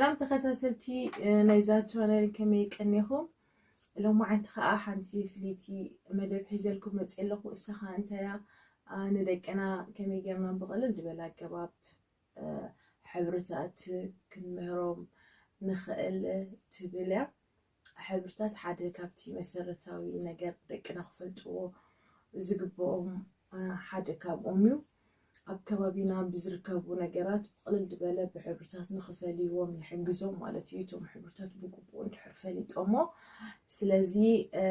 ሰላም ተኸታተልቲ፣ እ፣ ናይዛ ቻነል ከመይ ቀኒኹም? ሎማዓንቲ ኸኣ ሓንቲ ፍልይቲ መደብ ሒዘልኩም መፅእ ኣለኹ። እሳ ኸኣ እንታያ? ኣ፣ ንደቅና ከመይ ጌርና ብቕልል ዝበለ ኣገባብ፣ እ፣ ሕብርታት ክንምህሮም ንኽእል ትብል እያ። ሕብርታት ሓደ ካብቲ መሰረታዊ ነገር ደቅና ክፈልጥዎ ዝግብኦም፣ እ፣ ሓደ ካብኦም እዩ። ኣብ ከባቢና ብዝርከቡ ነገራት ብቕልል ዝበለ ብሕብርታት ንኽፈልይዎም ይሕግዞም ማለት እዩ። እቶም ሕብርታት ብግቡእ እንድሕር ፈሊጦሞ። ስለዚ፣ እ፣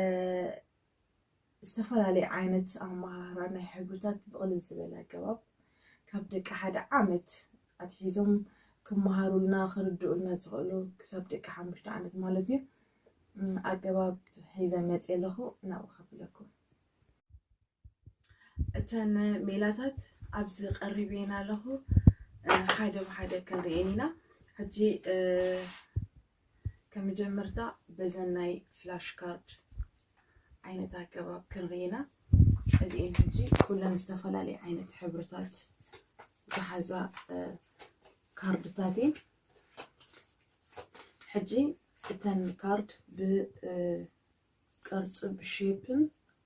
ዝተፈላለየ ዓይነት ኣመሃህራ ናይ ሕብርታት ብቕልል ዝበለ ኣገባብ ካብ ደቂ ሓደ ዓመት ኣትሒዞም ክመሃሩልና፣ ክርድኡልና ዝኽእሉ ክሳብ ደቂ ሓሙሽተ ዓመት ማለት እዩ። ም፣ ኣገባብ ሒዘ መፅእ ኣለኹ፣ ናብኡ ከብለኩም። እተን ሜላታት ኣብዚ ቀሪበን ኣለኹ። እ፣ ሓደ ብሓደ ክንርእየን ኢና። ሕጂ፣ እ፣ ከም መጀመርታ በዘን ናይ ፍላሽ ካርድ ዓይነት ኣገባብ ክንርኢ ኢና። እዚኤን ሕጂ ኩለን ዝተፈላለየ ዓይነት ሕብርታት ዝሓዛ፣ እ፣ ካርድታት እየን። ሕጂ እተን ካርድ ብ፣ እ፣ ቅርጺ ብሼፕን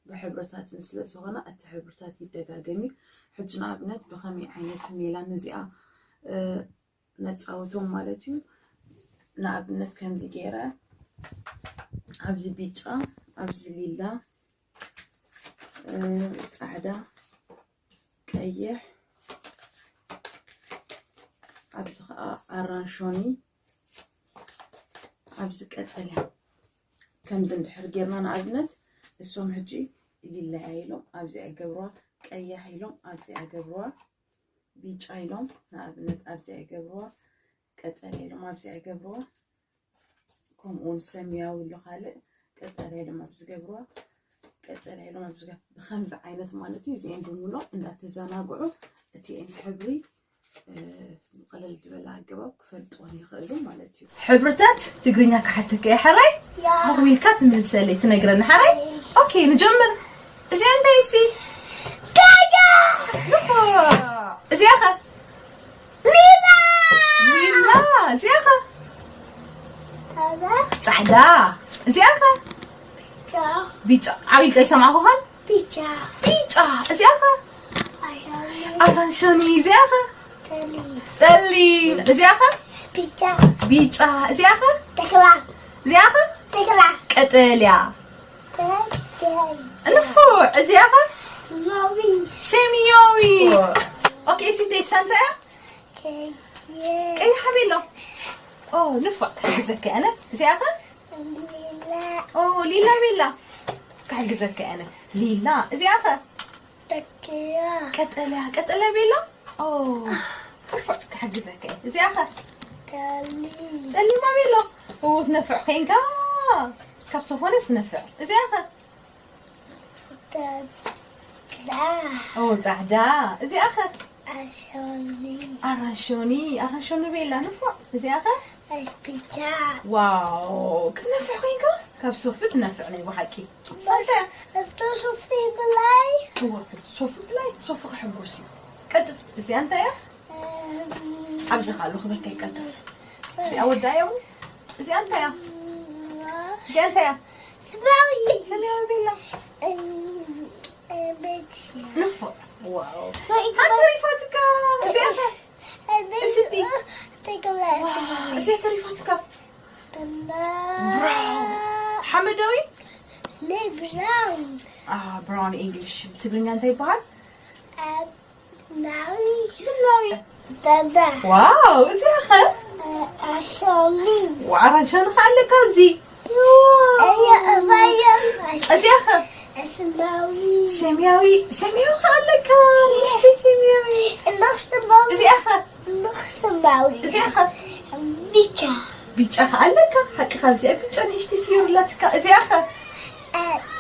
ብሕብርታትን ስለ ዝኾና እቲ ሕብርታት ይደጋገም እዩ። ሕጂ ንኣብነት ብኸመይ ዓይነት ሜላ ነዚኣ፣ እ፣ ነጻውቶም ማለት እዩ። ንኣብነት ከምዚ ገይረ ኣብዚ ቢጫ፣ ኣብዚ ሊላ፣ እ፣ ጻዕዳ፣ ቀይሕ፣ ኣብዚ ኸኣ ኣራንሾኒ፣ ኣብዚ ቀጠልያ። ከምዚ እንድሕር ጌርና ንኣብነት እሶም ሕጂ ሊላ ኢሎም ኣብዚኣ ይገብርዋ፣ ቀያሕ ኢሎም ኣብዚኣ ይገብርዋ፣ ቢጫ ኢሎም ንኣብነት ኣብዚኣ ይገብርዋ፣ ቀጠልያ ኢሎም ኣብዚኣ ይገብርዋ። ከምኡ እውን ሰማያዊ ኣሎ ካልእ፣ ቀጠልያ ኢሎም ኣብዚ ይገብርዋ፣ ቀጠልያ ኢሎም ኣብዚ ይገብ-፣ ብኸምዚ ዓይነት ማለት እዩ። እዚኤን ብምሉኦም እንዳተዘናግዑ እቲኤን ሕብሪ፣ እ፣ ብቐለል ዝበለ ኣገባብ ክፈልጥዎን ይኽእሉ ማለት እዩ። ሕብርታት ትግርኛ ክሓተካ እየ ሓራይ? ያ። ኣኽቢልካ ትምልሰለይ፣ ትነግረኒ ሓራይ? ኦኬ፣ ንጀምር። እዚኣ እንታይ እሲ? ቀያ። ንፉዕ። እዚኣ ኸ? ሊላ። ሊላ። እዚኣ ኸ? ጻዕዳ። ጻዕዳ። እዚኣ ኸ? ቢጫ። ቢጫ። ዓብይ ቀይ ሰማዕኹኸን? ቢጫ። ቢጫ። እዚኣ ኸ? ኣራንሾኒ። ኣራንሾኒ። እዚኣ ኸ? ጸሊም። ጸሊም። እዚኣ ኸ? ቢጫ። ቢጫ። እዚኣ ኸ? ተኽላ። እዚኣ ኸ? ተኽላ። ቀጠልያ። ቀጠልያ። ንፉዕ። እዚኣ ኸ? ሰማያዊ። ሰማያዊ። ኦኬ፣ እሲ ተይሳ እንታይ እያ? ቀይ። ቀይ ሓቢሎ። ኦ፣ ንፉዕ። ክሕግዘካ ኣነ። እዚኣ ኸ? ሊላ። ኦ፣ ሊላ ቤላ። ክሕግዘካ ኣነ። ሊላ። እዚኣ ኸ? ቀጠልያ። ቀጠልያ። ቀጠልያ ቤላ። ኦ፣ ንፉዕ። ክሕግዘካ እየ። እዚኣ ኸ? ጸሊም። ጸሊማ ቤላ። ኦ፣ ትነፍዕ ኮይንካ። ካብ ሶፎንያስ ትነፍዕ። እዚኣ ኸ? ጸዕዳ። ኦ፣ ጻዕዳ። እዚኣ ኸ? ኣራንሾኒ። ኣራንሾኒ። ኣራንሾኒ ቤላ። ንፉዕ። እዚኣ ኸ? ቢጫ። ዋው፣ ክትነፍዕ ኮይንካ? ካብ ሶፊ ትነፍዕ ናይ ብሓቂ። ሳንታ እያ? እቶ ሶፊ ብላይ። እወ፣ ሶፊ ብላይ፣ ሶፊ ክሕጉስ እዩ። ቀልጥፍ። እዚኣ እንታይ እያ? እም፣ ኣብዚ ኻሉ ክበካ ይቀልጥፍ። እዚኣ ወዳ እያ እውን። እዚኣ እንታይ እያ? እዚኣ እንታይ እያ? ሰማያዊ። ሰማያዊ ቤላ። እም፣ እም፣ ቤት። ንፉዕ። ዋው። ሶ ይግባ። ኣተሪፋትካ። እዚኣ እንታይ? እም፣ እስቲ። ተገላ ዋው፣ ሰማያዊ። እዚኣ ተሪፋትካ። ብራውን። ብራውን። ሓመዳዊ? ናይ ብራውን። አ፣ ብራውን ኢንግሊሽ። ብትግርኛ እንታይ ይበሃል? አ፣ ቡናዊ። ቡናዊ። ዳዳ። ዋው፣ እዚኣ ኸ? አ፣ ኣራንሻዊ። ዋው፣ ኣራንሻዊ ኸ ኣለካ ኣብዚ? እያ፣ እባያ። እዚኣ ኸ? ሰማያዊ። ሰማያዊ፣ ሰማያዊ ኸ ኣለካ? ንእሽተይ ሰማያዊ። እንዳ ሰማያዊ። እዚኣ ኸ? እንዳ ሰማያዊ። እዚኣ ኸ? ቢጫ። ቢጫ ኸ ኣለካ? ሓቂ፣ ካብዚኣ ቢጫ ንእሽተይ ፍዮሪ ኣላትካ። እዚኣ ኸ?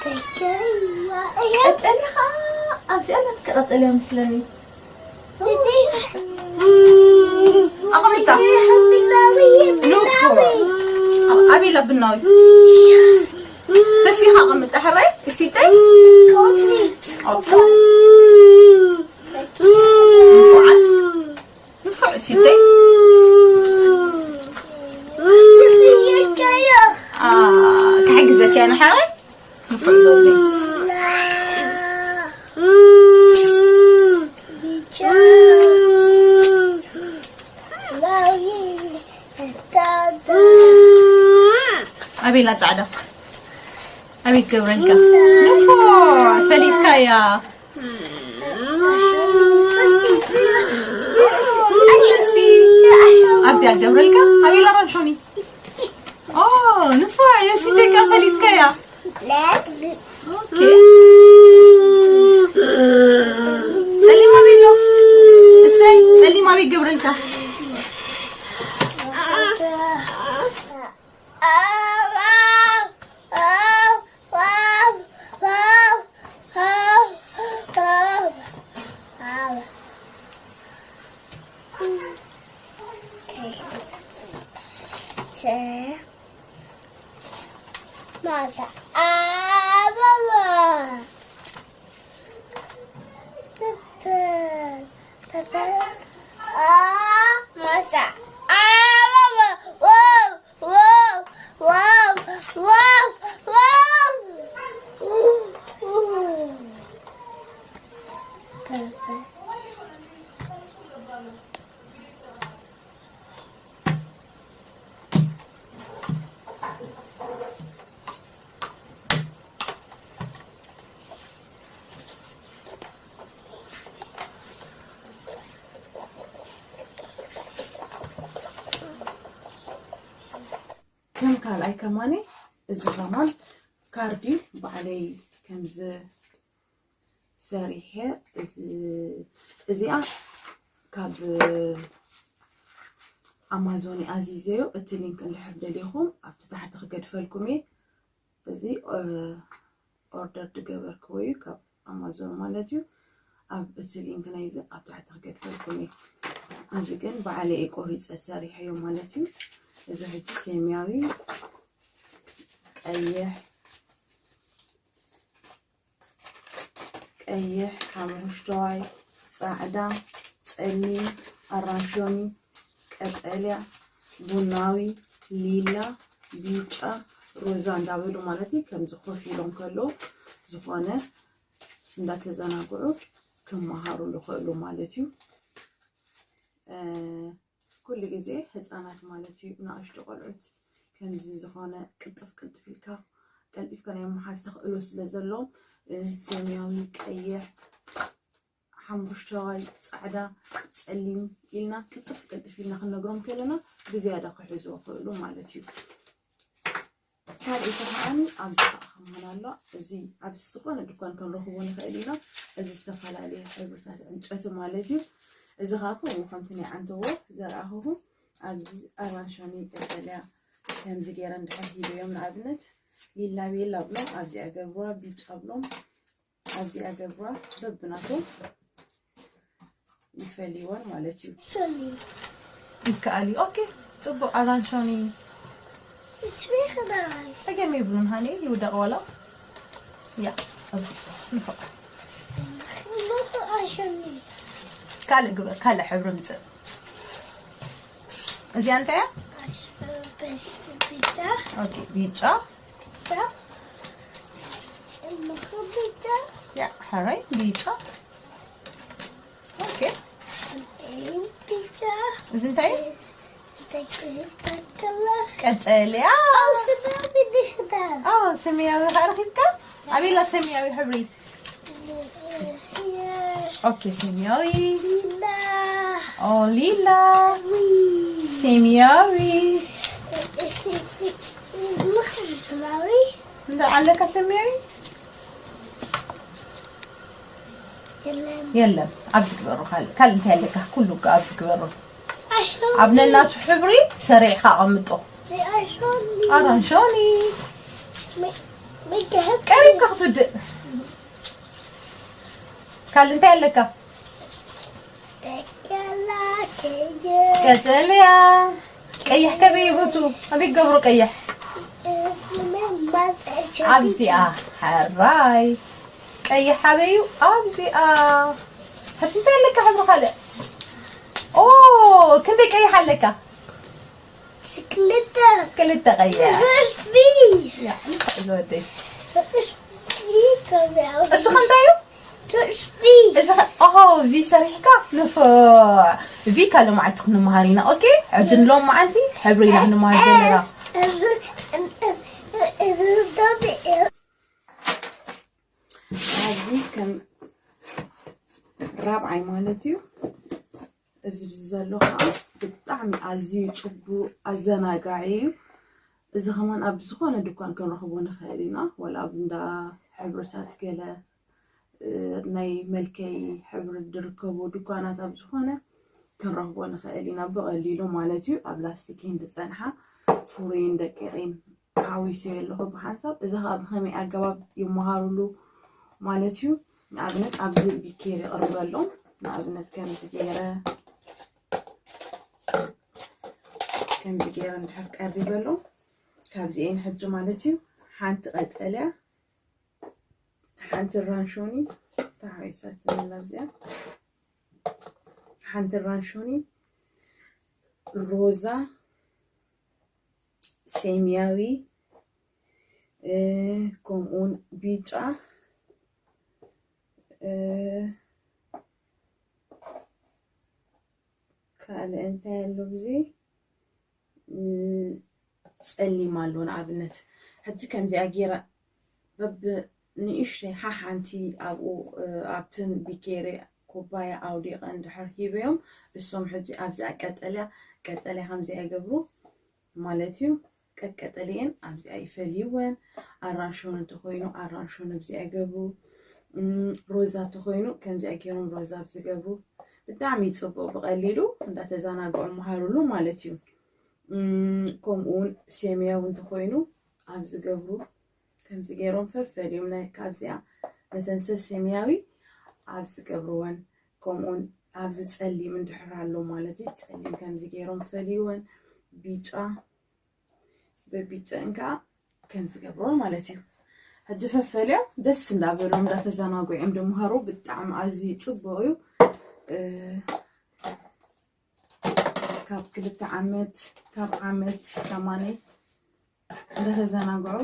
ቀጠልያ እያ። ቀጠልያ ኸ? ኣብዚኣ ኣላትካ ቀጠልያ መስለኒ። ኣቐሚጣ። ቡናዊ፣ ንፉዕ። ቡናዊ። ኣበይ ኢላ ቡናዊ? ተሲኻ ኣቐምጣ ሕራይ፣ እሲተይ። ኦኬ። ንፉዓት። ንፉዕ፣ እሲተይ። ንሓረይ ንፉዕ ዘውዲ። ኣቤላ ጻዕዳ ኣቤት ገብረልካ ንፉዕ ፈሊጥካያ። ኣብዚኣ ገብረልካ ኣቤላ ራንሾኒ ንፉዕ የሲተካ ፈሊጥካያ። ጸሊም ኣበይ ኣሎ? እሰይ ጸሊም ኣበይ ገብረልካ? ማሳ ኣበባ። ፐፐ፣ ፐፐ፣ ኣ፣ ማሳ ኣበባ። ዋው፣ ዋው፣ ዋው፣ ዋው፣ ዋው። ፐፐ። ከም ካልኣይ ከማኒ እዚ ከማን ካርድ እዩ። ባዕለይ ከምዚ ሰሪሐ እዚ፣ እዚኣ ካብ ኣማዞን ኣዚዘዮ። እቲ ሊንክ እንድሕር ደሊኹም ኣብቲ ታሕቲ ክገድፈልኩም እየ። እዚ ኦርደር ዝገበርክዎ እዩ ካብ ኣማዞን ማለት እዩ። ኣብ እቲ ሊንክ ናይዚ ኣብ ታሕቲ ክገድፈልኩም እየ። እዚ ግን ባዕለይ እየ ቆሪፀ ሰሪሐዮ ማለት እዩ። እዚ ሕጂ ሰማያዊ፣ ቀይሕ፣ ቀይሕ፣ ሓሙሽተዋይ፣ ጻዕዳ፣ ጸሊም፣ ኣራንሾኒ፣ ቀጠልያ፣ ቡናዊ፣ ሊላ፣ ቢጫ፣ ሮዛ እንዳበሉ ማለት እዩ። ከምዚ ኮፍ ኢሎም ከለዉ ዝኾነ እንዳተዘናግዑ ክመሃሩ ዝኽእሉ ማለት እዩ። እ፣ ኩሉ ግዜ ህፃናት ማለት እዩ፣ ንኣሽቱ ቆልዑት ከምዚ ዝኾነ ቅልጥፍ ቅልጥፍ ኢልካ ቀልጢፍካ ናይ ምሓዝ ተኽእሎ ስለ ዘለዎም፣ እ፣ ሰማያዊ፣ ቀይሕ፣ ሓሙሽተዋይ፣ ጻዕዳ፣ ጸሊም ኢልና ቅልጥፍ ቅልጥፍ ኢልና ክንነግሮም ከለና ብዝያዳ ክሕዝዎ ክኽእሉ ማለት እዩ። ካልኣይቲ ከዓኒ ኣብዚ ከዓ ከማን ኣሎ። እዚ ኣብ ዝኾነ ድኳን ክንረኽቦ ንኽእል ኢና። እዚ ዝተፈላለየ ሕብርታት ዕንጨቲ ማለት እዩ። እዚ ከዓ ከምኡ ከምቲ ናይ ዓንተቦ ዘርኣኹኹም ኣብዚ ኣራንሻኒ ቀጠልያ ከምዚ ገይረ እንድሕር ሂበዮም ንኣብነት ሊላ ቤላ ብሎም ኣብዚኣ ገብርዋ፣ ቢጫ ብሎም ኣብዚኣ ገብርዋ፣ በብናቶም ይፈልይወን ማለት እዩ። ሶኒ። ይከኣል እዩ። ኦኬ፣ ጽቡቕ ኣራንሾኒ። It's me ከዳይ። ጸገም የብሉን ሃኒ፣ ይውደቕ ዋላ። ያ፣ ኣብዚ ንፈቕ። Not ኣራንሾኒ። ካልእ ግበር፣ ካልእ ሕብሪ ምጽእ። እዚኣ እንታይ እያ? ኣሽ-፣ በሽ-፣ ቢጫ። ኦኬ፣ ቢጫ። ቢጫ። እምኹ ቢጫ። ያ፣ ሕራይ፣ ቢጫ። ኦኬ። እም፣ ቢጫ። እዚ እንታይ እዩ? ተክ-፣ ተክለ። ቀጠልያ። ኣው፣ ሰማያዊ ዲኽዳ። ኣው፣ ሰማያዊ ኸኣ ረኺብካ? ኣበይ ኣላ ሰማያዊ ሕብሪ? ኦኬ፣ ሰማያዊ። ሊላ። ኦ፣ ሊላ። ዊ። ሰማያዊ። እሺ፣ ንኽሪ ሰማያዊ። እንዳ ኣለካ ሰማያዊ? የለን። የለን። ኣብዚ ግበሩ፣ ካልእ፣ ካልእ እንታይ ኣለካ? ኩሉ እኮ ኣብዚ ግበሩ። ኣሽሮኒ። ኣብ ነናቱ ሕብሪ ሰሪዕካ ኣቐምጦ። ኣሽሮኒ። ኣራንሾኒ። መ-፣ መገህብ። ቀሪብካ ክትውድእ። ካልእ እንታይ ኣለካ? ተከላ ከየ። ቀጠልያ። ቀይሕ ከበይ ይፈቱ? ኣበይ ገብሮ ቀይሕ? እ፣ ምን ማለት ኣብዚኣ። ሕራይ። ቀይሕ ኣበዩ? ኣብዚኣ። ሕጂ እንታይ ኣለካ ሕብሪ ካልእ? ኦ፣ ክንደይ ቀይሕ ኣለካ? ስክ ክልተ ክልተ ቀይሕ። ሶስት ቢ ያ እንታይ ዝወደይ ሶስት ቢ ከምያው እሱ ከምታይ እዩ? ሶስት ቢ እዚ ኸ- ኦሆ ቪ ሰሪሕካ ንፎ ቪ ካልእ መዓልቲ ክንመሃር ኢና። ኦኬ፣ ሕጂ ንሎም መዓልቲ ሕብሪ ኢና ክንመሃር ዘለና። እዚ እዚ ዶብ ኣብዚ ከም ራብዓይ ማለት እዩ። እዚ ብዚ ዘሎ ከዓ ብጣዕሚ ኣዝዩ ፅቡቅ ኣዘናጋዒ እዩ። እዚ ከማን ኣብ ዝኾነ ድኳን ክንረኽቦ ንኽእል ኢና። ወላ ኣብ እንዳ ሕብርታት ገለ እ፣ ናይ መልከይ ሕብሪ ዝርከቡ ድኳናት ኣብ ዝኾነ ክንረኽቦ ንኽእል ኢና ብቐሊሉ ማለት እዩ። ኣብ ላስቲክ እየን ዝፀንሓ ፍሩይን ደቂቕን ሓዊሰዮ ኣለኹ ብሓንሳብ። እዚ ከዓ ብኸመይ ኣገባብ ይመሃሩሉ ማለት እዩ። ንኣብነት ኣብዚ ቢኬር ይቕርበሎም። ንኣብነት ከምዚ ገይረ ከምዚ ገይረ እንድሕር ቀሪበሎም ካብዚኤን ሕጂ ማለት እዩ ሓንቲ ቀጠልያ ሓንቲ ራንሾኒ ተሓዊሳትኒ ኣብዚኣ ሓንቲ ራንሾኒ ሮዛ ሰማያዊ እ፣ ከምኡውን ቢጫ እ፣ ካልእ እንታይ ኣሎ ብዚ ጸሊም ኣሎ ንኣብነት ሕጂ ከምዚኣ ገይረ በብ ንእሽተይ ሓሓንቲ ኣብኡ ኣብትን ቢኬሪ ኩባያ ኣውዲቐ እንድሕር ሂበዮም እሶም ሕጂ ኣብዚኣ ቀጠልያ ቀጠልያ ከምዚኣ ይገብሩ ማለት እዩ ቀቀጠልየን ኣብዚኣ ይፈልይወን ኣራንሾን እንተኮይኑ ኣራንሾን ኣብዚኣ ይገብሩ ሮዛ እንተኮይኑ ከምዚኣ ገይሮም ሮዛ ኣብ ዝገብሩ ብጣዕሚ ይፅቡቅ ብቀሊሉ እንዳተዘናግዑ መሃሩሉ ማለት እዩ ከምኡ እውን ሰማያዊ እንተኮይኑ ኣብ ዝገብሩ ከምዚ ገይሮም ፈፈልዮም ናይ ካብዚኣ ነተን ሰሰማያዊ ኣብ ዝገብርወን ከምኡውን ኣብዚ ፀሊም እንድሕር ኣሎ ማለት እዩ ፀሊም ከምዚ ገይሮም ፈልይወን ቢጫ በቢጨን ከዓ ከም ዝገብሮ ማለት እዩ። ሕጂ ፈፈልዮም ደስ እንዳበሎም እንዳተዘናጉ እዮም ድምሃሩ ብጣዕሚ ኣዝዩ ፅቡቅ እዩ። ካብ ክልተ ዓመት ካብ ዓመት ከማነይ እንዳተዘናግዑ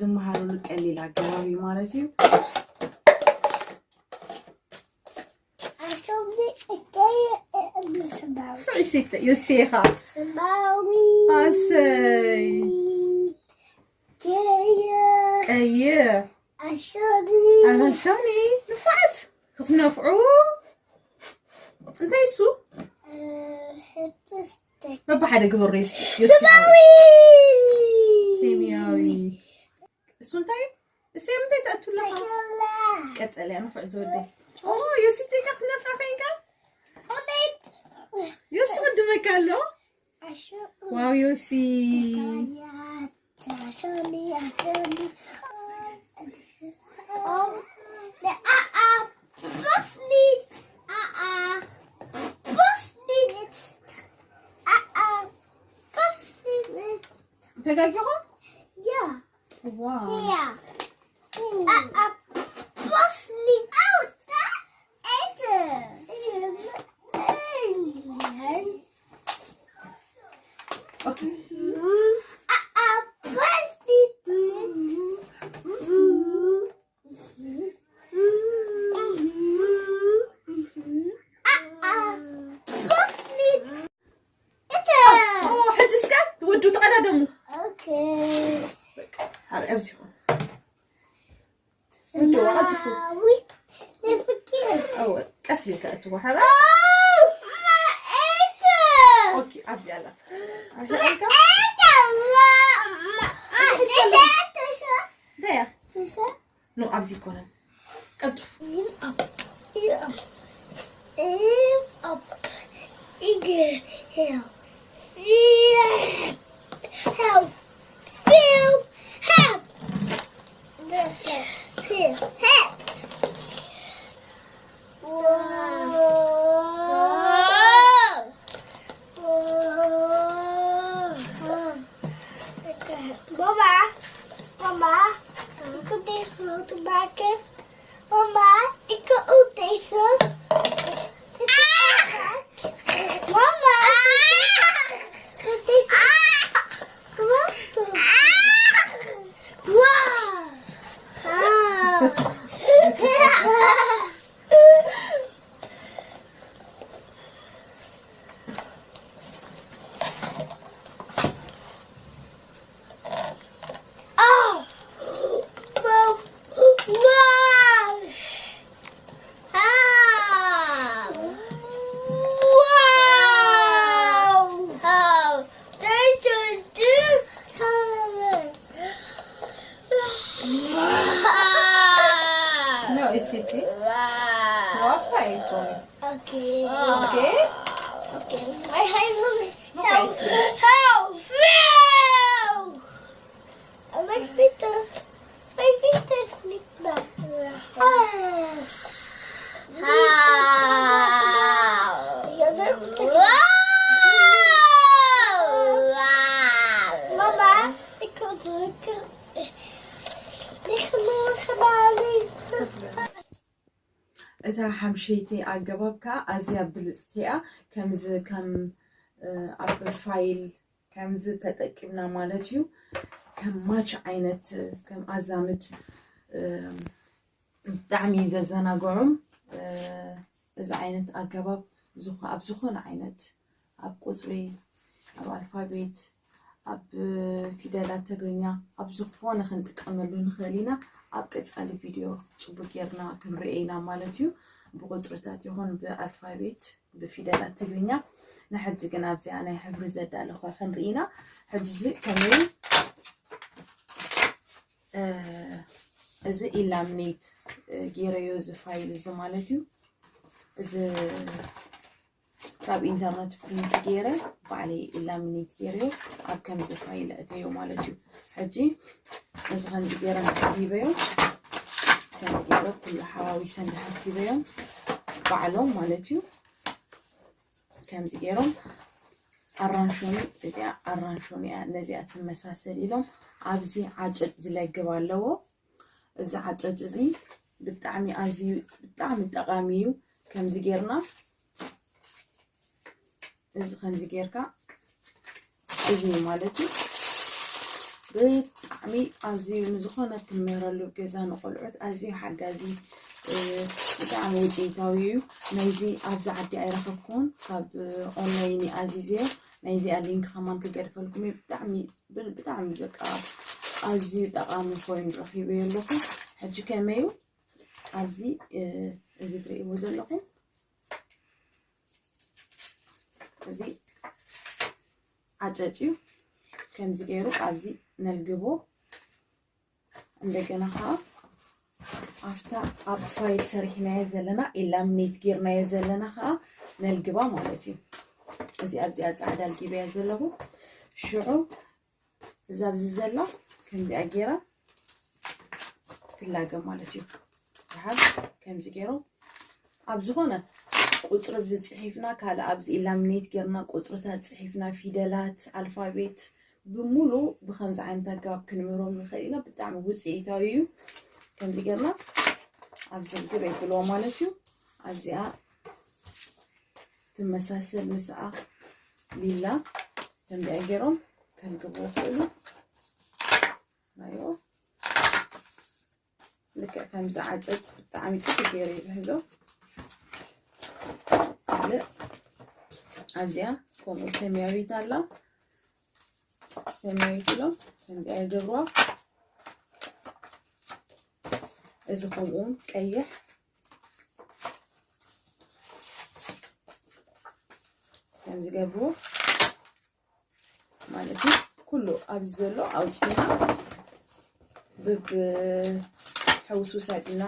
ዝመሃሩሉ ቀሊል ኣገባብ እዩ ማለት እዩ። Actually, okay, I'm smart. ፍዒሲተ ዮሴኻ Smawi. ኣሰይ Kaya. ቀይሕ Actually. ኣራንሻኒ ንፋዓት ክትነፍዑ እንታይ እሱ Heptastic. በብሓደ ግበሩ ዮሴ Smawi. ሰማያዊ እሱ እንታይ እዩ እሰይ ምንታይ ትኣቱ ኣለኻ ቀጠልያ ንፉዕ ዝወደይ ዮሲተይ ካ ክትነፍዕ ኮይንካ ዮሲ ቅድመካ ኣሎ ዋው ዮሲ Actually, actually. Um, the uh uh, puff me, uh uh, puff me, uh uh, puff me, ተጋጊኹም yeah, ዋው yeah. Uh uh, puff me out, uh, ኦኬ ሕጂ እስከ ትወዱ ተቐዳደሙ ኣብዚኹም ወዱ ቀልጥፉ ቀስ ኢልካ እትዋ ሓራ ኦኬ ኣብዚ ኣላት እንታይ ኖ ኣብዚ ይኮነን ቀልጥፉ Mama, mama, ik heb deze grote maken. Mama, ik kan ook deze. Mama, ik kan deze. Okay. Okay. My hand is Look, I see. Help! Help! My feet are, my feet are slip now. Ah. How? The other Wow! Wow! Mama, ik wil drukken. Ligt er nog maar. እታ ሓምሸይቲ ኣገባብ ከኣ ኣዝያ ብልጽቲ እያ። ከምዚ ከም እ፣ ኣብ ፋይል ከምዚ ተጠቂምና ማለት እዩ። ከም ማች ዓይነት ከም ኣዛምድ እ፣ ብጣዕሚ ዘዘናግዑም እ፣ እዚ ዓይነት ኣገባብ ዝኾ- ኣብ ዝኾነ ዓይነት ኣብ ቁፅሪ ኣብ ኣልፋቤት ኣብ ፊደላት ትግርኛ ኣብ ዝኾነ ክንጥቀመሉ ንኽእል ኢና። ኣብ ቀፃሊ ቪድዮ ፅቡቅ ጌርና ክንርኤ ኢና ማለት እዩ። ብቁፅርታት ይኹን ብኣልፋቤት ብፊደላት ትግርኛ። ንሕጂ ግን ኣብዚኣ ናይ ሕብሪ ዘዳለኹ ክንርኢ ኢና። ሕጂ እዚ ከመይ እ፣ እዚ ኢላምኔት እ፣ ጌረዮ እዚ ፋይል እዚ ማለት እዩ። እዚ ካብ ኢንተርነት ፕሪንት ጌረ ባዕለይ ኢላሚኔት ጌረዮ ኣብ ከምዚ ፋይል እተዮ ማለት እዩ። ሕጂ እዚ ከምዚ ጌረ እንድሕር ሂበዮ ከምዚ ጌረ ኩሉ ሓዋዊሰ እንድሕር ሂበዮ ባዕሎም ማለት እዩ ከምዚ ጌሮም ኣራንሾኒ እዚኣ ኣራንሾኒ እያ ነዚኣ ትመሳሰል ኢሎም ኣብዚ ዓጭድ ዝለግብ ኣለዎ። እዚ ዓጨጭ እዚ ብጣዕሚ ኣዝዩ ብጣዕሚ ጠቓሚ እዩ። ከምዚ ጌርና እዚ ከምዚ ጌርካ እዚ ማለት እዩ ብጣዕሚ ኣዝዩ ንዝኾነ ክንምህረሉ ገዛ ንቆልዑት ኣዝዩ ሓጋዚ እ፣ ብጣዕሚ ውፅኢታዊ እዩ። ናይዚ ኣብዚ ዓዲ ኣይረኸብኩን ካብ ኦንላይን ኣዚዘዮ ናይዚኣ ሊንክ ከማን ክገድፈልኩም እየ። ብጣዕሚ ብል- ብጣዕሚ በቃ ኣዝዩ ጠቓሚ ኮይኑ ረኺበዮ ኣለኹ። ሕጂ ከመዩ ኣብዚ እ፣ እዚ ትርእይዎ ዘለኹም እዚ ዓጨጭ እዩ። ከምዚ ገይሩ ኣብዚ ነልግቦ። እንደገና ከዓ ኣብታ ኣብ ፋይል ሰሪሕናዮ ዘለና ኢላምኔት ጌርናዮ ዘለና ከዓ ነልግባ ማለት እዩ። እዚ ኣብዚኣ ፃዕዳ ኣልጊበያ ዘለኹ ሽዑ እዛ ኣብዚ ዘላ ከምዚኣ ገይራ ትላገብ ማለት እዩ። ደሓር ከምዚ ገይሩ ኣብ ዝኾነ ቁፅሪ ኣብዚ ፅሒፍና ካልእ ኣብዚ ኢላምኔት ጌርና ቁፅርታት ፅሒፍና ፊደላት ኣልፋቤት ብምሉ ብከምዚ ዓይነት ኣገባብ ክንምህሮም ንኽእል ኢና። ብጣዕሚ ውፅኢታዊ እዩ። ከምዚ ጌርና ኣብዚ ርግብ የብልዎ ማለት እዩ። ኣብዚኣ ትመሳሰል ምስኣ ሊላ ከምዚኣ ገይሮም ከልግብዎ ይኽእሉ ናዮ ልክዕ ከምዚ ዓጨጭ ብጣዕሚ ጥፍ ገይሩ እዩ ዝሕዞ። ካልእ ኣብዚኣ ከምኡ ሰማያዊት ኣላ ሰማያዊት ኢሎም ከምዚኣ ይገብርዋ። እዚ ከምኡ ቀይሕ ከምዚ ገብርዎ ማለት እዩ። ኩሉ ኣብዚ ዘሎ ኣውፂና ብብ ሕውስውስ ኣቢልና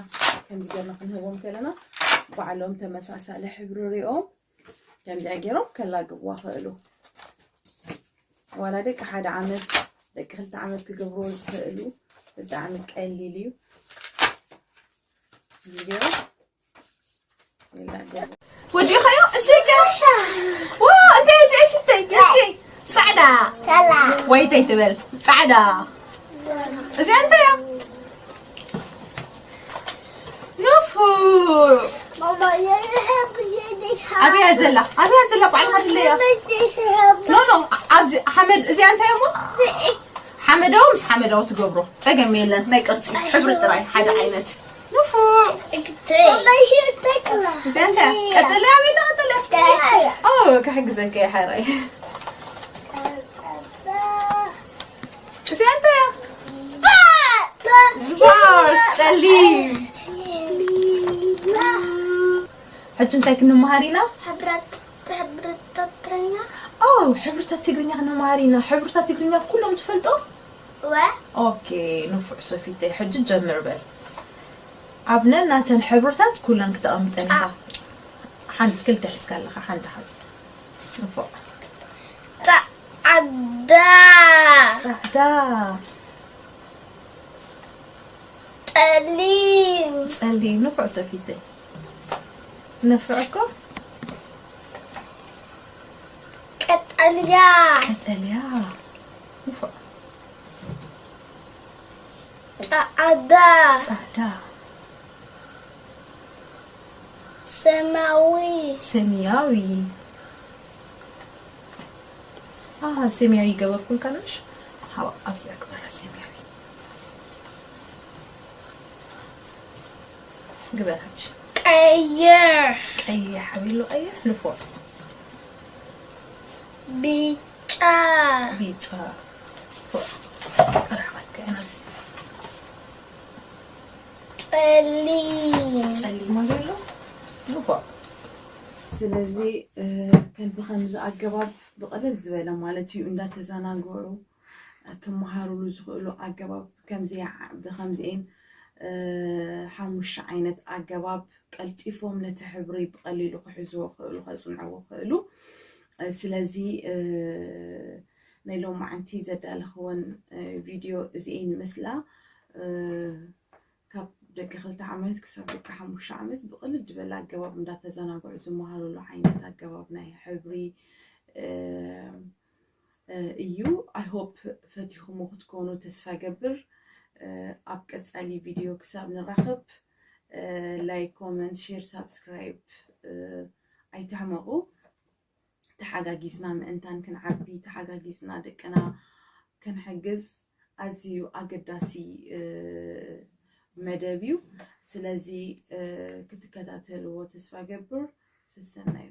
ከምዚ ገርና ክንህቦም ከለና ባዕሎም ተመሳሳሊ ሕብሪ ሪኦም ከምዚኣ ገይሮም ከላግብዋ ክእሉ። ዋላ ደቂ ሓደ ዓመት ደቂ ክልተ ዓመት ክገብርዎ ዝኽእሉ ብጣዕሚ ቀሊል እዩ። ከምዚ ገይሮም ይላገቡ። ወዲእኻዮ? እሰይ ከ። ዋ፣ እንታይ እዚ? እሰይ፣ እሰይ። ጻዕዳ። ወይ እንታይ ትበል? ጻዕዳ። እዚኣ እንታይ እያ? ንፉዕ። ኣበያ ዘላ? ኣበያ ዘላ? ባዕልኻ ድለያ። ኖ፣ ኖ፣ ኣብዚ ሓመድ፣ እዚኣ እንታይ እሞ? ሓመዳዊ ምስ ሓመዳዊ ትገብሮ። ጸገም የለን። ናይ ቅርጺ ሕብሪ ጥራይ ሓደ ዓይነት። ንፉዕ። እዚኣ እንታይ እያ? ቀጠልያ ኣበይ ኣላ? ቀጠልያ። ኦ፣ ክሕግዘካ እየ፣ ሓራይ። እዚኣ እንታይ እያ? ስፖርት፣ ጸሊም። ሕጂ እንታይ ክንመሃር ኢና? ሕብረት ሕብርታት ትግርኛ ኦ፣ ሕብርታት ትግርኛ ክንመሃር ኢና። ሕብርታት ትግርኛ ኩሎም ትፈልጦ? ወ ኦኬ፣ ንፉዕ ሶፊተይ፣ ሕጂ ጀምር በል። ኣብ ነናተን ሕብርታት ኩለን ክተቐምጠን ኢኻ። ሓንቲ ክልተ ሒዝካ ኣለኻ፣ ሓንቲ ሓዝ። ንፎዕ። ጻዕዳ ጻዕዳ ጸሊም ጸሊም። ንፎዕ ሰፊተይ። ነፍዕ እኮ ቀጠልያ ቀጠልያ። ንፎዕ ጻዕዳ ጻዕዳ ሰማያዊ ሰማያዊ። ኣሃ፣ ሰማያዊ ገበርኩልካ ነሽ? ሃዋ፣ ኣብዚኣ ግበራ ሰማያዊ። ግበራ ሕጂ። ቀይሕ ቀይሕ፣ ሓቢሉ ቀይሕ፣ ንፎዕ። ቢጫ ቢጫ። ፎዕ። ጥራሕ ክትከዐን ኣብዚ። ጸሊም ጸሊም ኣሎ። ንፎዕ። ስለዚ፣ እ፣ ከን ብኸምዚ ኣገባብ ብቐለል ዝበለ ማለት እዩ እንዳተዘናግዑ ክመሃሩሉ ዝኽእሉ ኣገባብ ከምዚ ዓ-፣ ብኸምዚኤን፣ እ፣ ሓሙሽተ ዓይነት ኣገባብ ቀልጢፎም ነቲ ሕብሪ ብቐሊሉ ክሕዝዎ ክኽእሉ፣ ከጽንዕዎ ክኽእሉ። እ፣ ስለዚ፣ እ፣ ናይ ሎማዓንቲ ዘዳለኽወን፣ እ፣ ቪድዮ እዚኤን ይመስላ። እ፣ ካብ ደቂ ክልተ ዓመት ክሳብ ደቂ ሓሙሽተ ዓመት ብቕልል ዝበለ ኣገባብ እንዳተዘናግዑ ዝመሃሩሉ ዓይነት ኣገባብ ናይ ሕብሪ፣ እ፣ እ፣ እዩ። I hope ፈቲኹሞ ክትኮኑ ተስፋ ገብር። እ፣ ኣብ ቀጻሊ ቪድዮ ክሳብ ንራኸብ፣ እ፣ ላይክ፣ ኮመንት፣ ሼር፣ ሳብስክራይብ፣ እ፣ ኣይትሕመቑ። ተሓጋጊዝና ምእንታን ክንዓቢ፣ ተሓጋጊዝና ደቅና ክንሕግዝ ኣዝዩ ኣገዳሲ፣ እ፣ መደብ እዩ። ስለዚ፣ እ፣ ክትከታተልዎ ተስፋ ገብር። ሰሰናዩ።